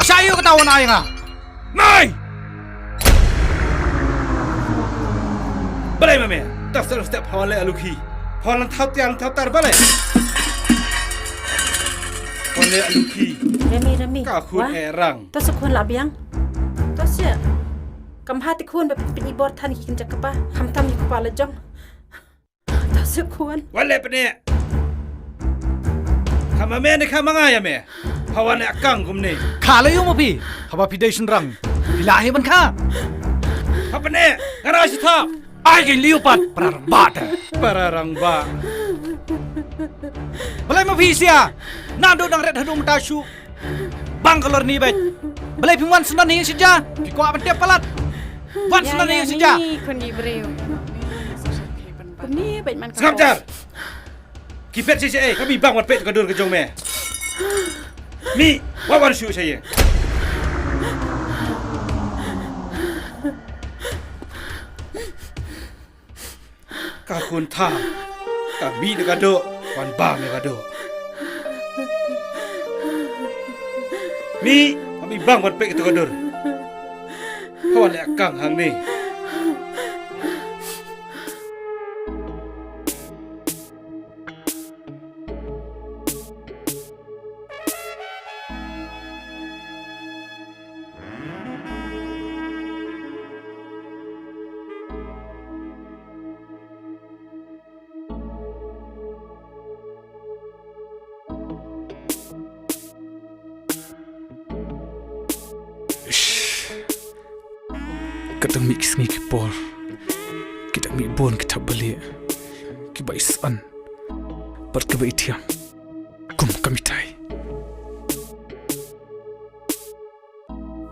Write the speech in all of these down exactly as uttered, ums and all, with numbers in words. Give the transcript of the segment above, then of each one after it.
Sha ïoh kata wan ai nga. Nai! Balei ma me? Ta step step hawan le aluki. Hawan lan thap tiang thap tar balei? Hawan le aluki. Remi, Remi. Ka khun Wah. Eh rang. Ta sa khun la biang. Ta sa. Kam ha ti khun ba pini bor than ki kin jakapa. Ham tam ki kapa la jong. Ta sa khun. Wale pene. Kama me ne kama nga ïa me. Hawan ne akang kumne. Kha la ïoh ma phi. Haba phi dei shynrang. Phi la hi ban kha. Ha pene. Ngara shi thap. Ai ki liu pat. Para rang ba ta. Para rang ba. Balei ma phi sia. Nando dang ret hadung ta shu. Bang kalor ni bej. Balei phi wan snan ni sija. Phi kwah ban tep palat. Wan snan ni sija. Ni khun ni breu. Khun ni bej man ka. Sngap jar. Ki pet shisha eh, kami bang wan pet ka dur ka jong me. Mi, wa wan shu sha ye. Ka khun tha, ka mi da ka do, wan bang da ka do. Mi, kami bang wan pet ka dur. Ka wan le akang hang ni. Ish. Ka dang mih ki sngi ki por. Ki dang mih bun ki thap balieh. Ki ba i san. Bad ki ba i thiam. Kum ka mitai.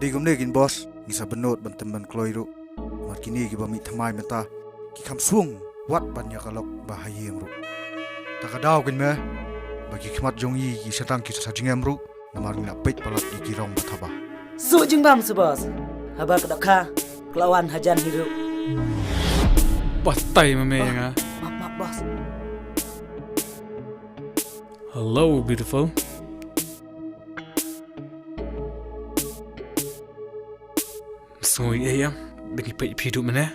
Dei kumne kin boss, ngi sa bynnud ban tem ban kloi ruh. Namar kine ki ba mih thymmai mynta. Ki kham swung, wat ban ïa ka lok ba ha ïing ruh. Ta ka daw kin me, ba ki khmat jong i ki shatang ki sa jingem ruh. Namar ngi la peit palat ïa ki rong ba thaba. Shu jingbam shu boss. Haba ka dohkha ka la wan hajan hi ruh. Batai ma me ïa nga. Map, map, boss. Hello, beautiful. Sngew ïa ïa, ba ngi peit phi duh mynne.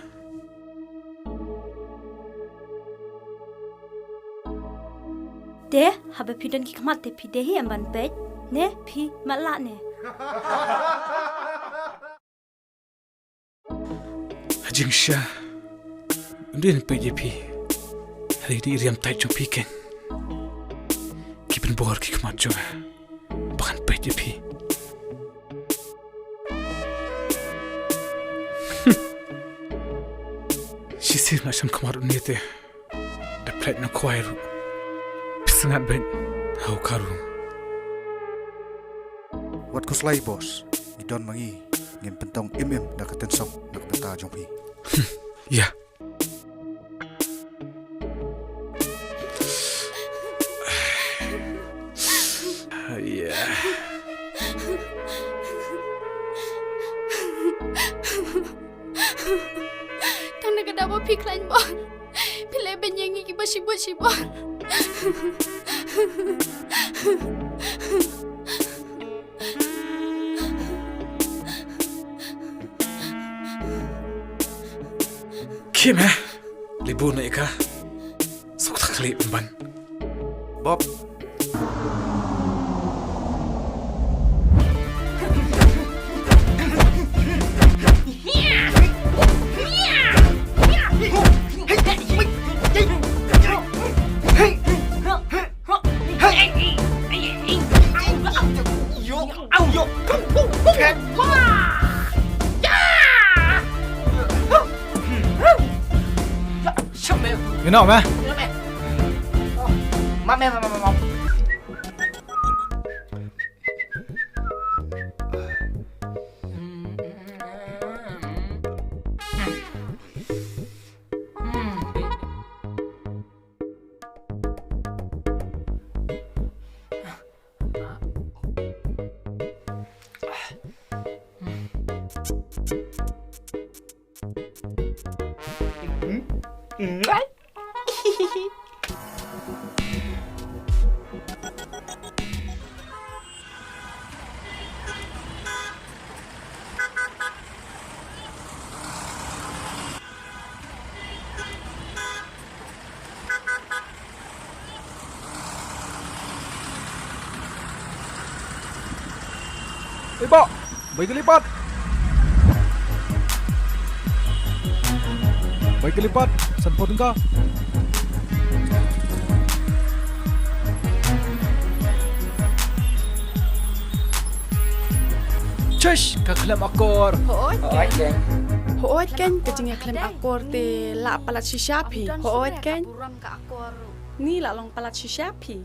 Te, haba phi don ki khmat te phi dei hi em ban peit, ne phi matlah ne. Ha jingshisha, ym dei ban peit ïa phi. Hynrei dei i riam tait jong phi kein. Ki pynbor ki khmat jong nga. Ba ngan peit ïa phi. Shisien nga shem khmat une te. Da pynlait na khwai ruh. Phi sngewbha beit. Hau karu. Wat khuslai boss. Ngi don ma ngi. Ngin pyntong im im da ka tensong na ka bynta jong phi. Ïa. Ïa. Tang da ka daw ba phi khlaiñ bor. Phi leh beiñ ïa ngi kiba shibun shibun. Kim, eh? Libu na ika. Sok tak kali pemban. Bob. Ïa noh me. Ma me, ma me, ma me. Eba, bai ka lipat. Bai ka lipat, san phone ka. Chish, ka khlem akor. Hooid kan. Hooid kan, ka jingïakhlem akor te la palat shisha phi. Hooid kan. Ni la long palat shisha phi.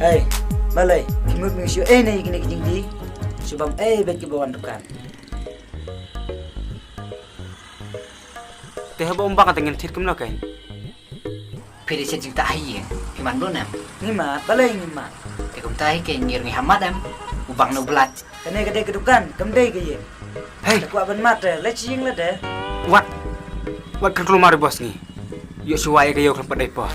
Hei, balei, ki mut mi shu ei ne kine ki jingdi. Shu bam ei bad ki ba wan dukan. Te haba um bang te ngin thied kumno kein. Phi dei shet jingtah hi ïa. Phi man bun em? Ngi mad, balei ngi mad? Te kumta hi kein ngi ruh ngi ham mad em. U bang na u blat. Kane ka dei ka dukan, kam dei ka ïing. Hei. Te kwah ban mad te, leit sha ïing lade. Wat. Wat kren klumar ïa boss ngi. Ïoh shuwa ïa ka ïew khlem pat dei por.